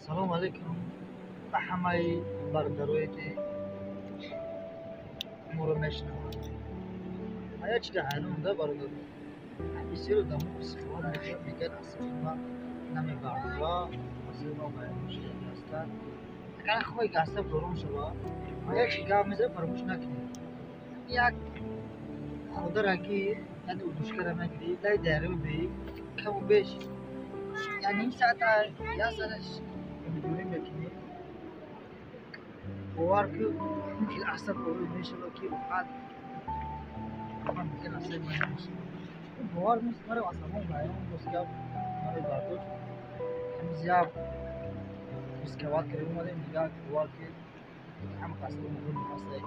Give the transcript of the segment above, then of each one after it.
Салом алейкум ба ҳамаи бародарое ки моро мешинаванд. Ман як чизе ҳайрон да бародаро. Бисёр одамо психолог мегӯянд асаби ман намебардора, асаби ман вайрон ҳастанд. Агар хоҳӣ ки асаб ором шавад, ман як чиз гап мезанам, фаромӯш накунед. Як ходара гир, яъне удушкара мегирӣ, лаи дарё беӣ, каму беш я ним саата, як сааташ умедворӣ мекунӣ. Бовар ки хел асаб ором мешавад ки фақат ман мегӯям асаби ман намешавад. Бовар нест, маро асабон вайрон боз гап намебардошт. Ҳамиз як рисковать кардем, омадем дигар, бовар ки ҳама қасди муҳим ҳастае.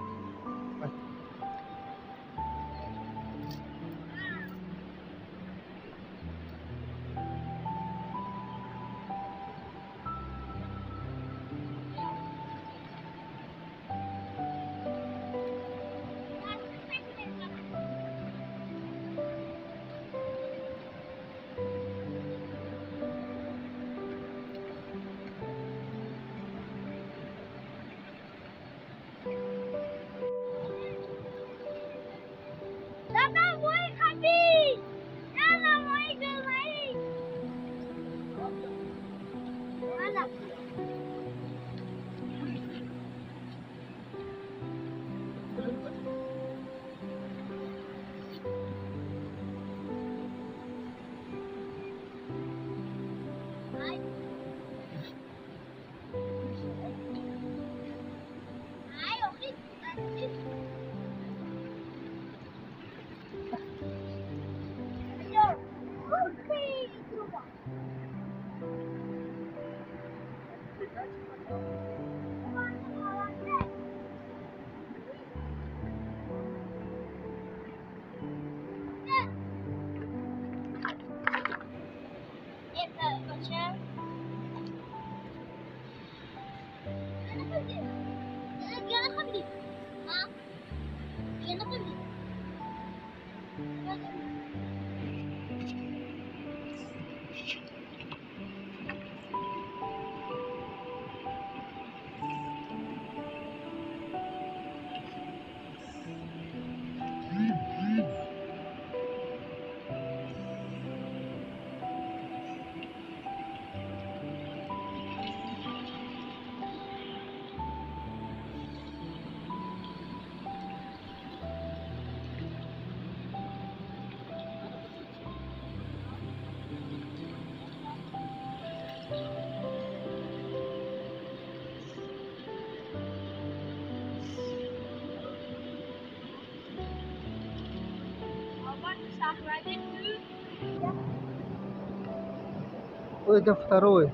Это второй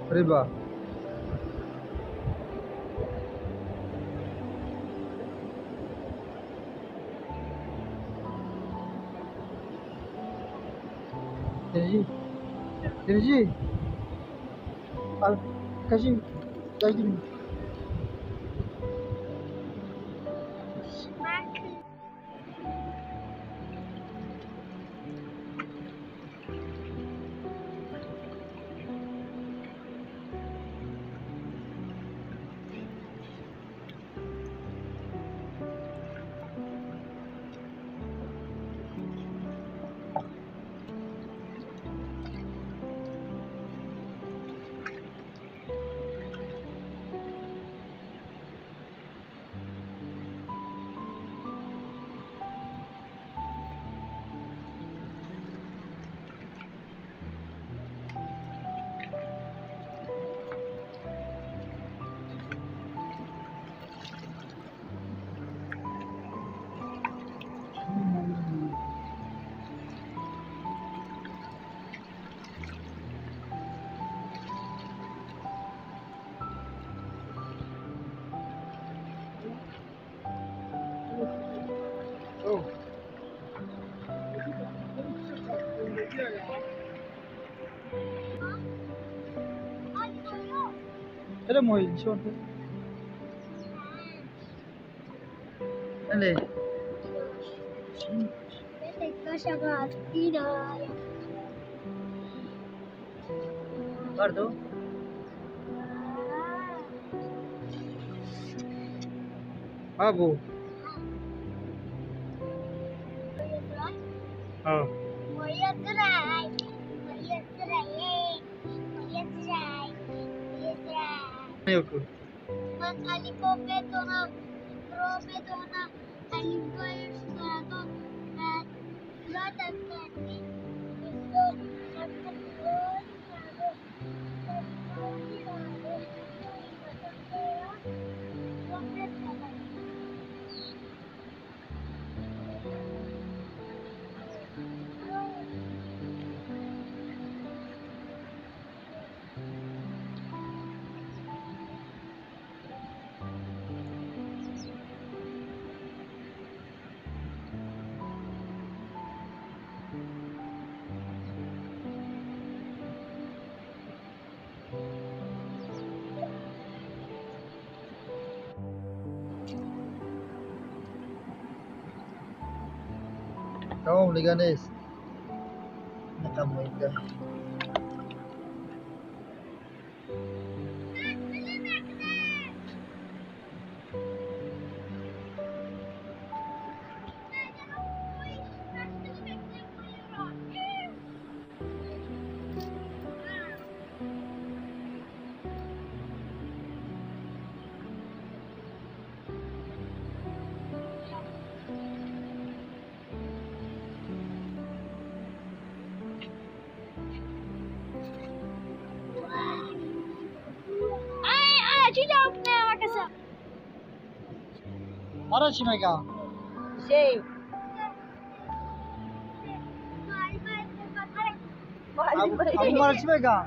рыба. Держи. Держи. Покажи. Подожди меня. Era muy short. Dale. कर दो। Абу. А. Тамом дига нест. Нақам моинда. Мара чӣ мегӯям? Абу мара чӣ мегӯям?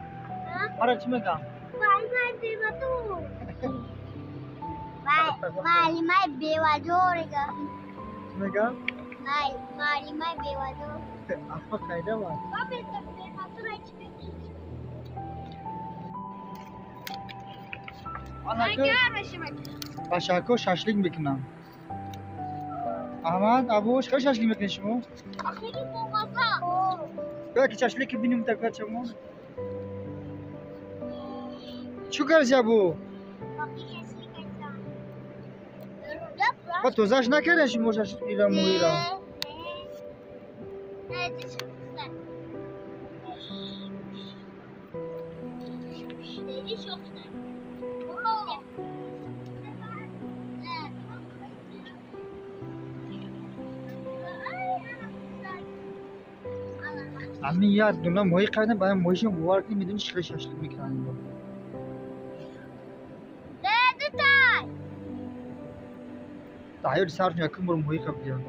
Мара чӣ мегӯям? Чӣ мегӯям? Афа қайда бар? Башако шашлик мекунам. Аҳмад, Абу, чӣ шашлик мекунед шумо? Ки шашлик бинем така чамо. Чӣ карди, Абу? Ба тозаш накардем шумо шашликира моҳира? Ҳамин як дуна моҳӣ қайдам, баъд моҳишам бовар кунед, медонӣ чӣ хел шашлик мекунанд инро. Дар ҳаёти саршон якум бор моҳӣ қабидиям.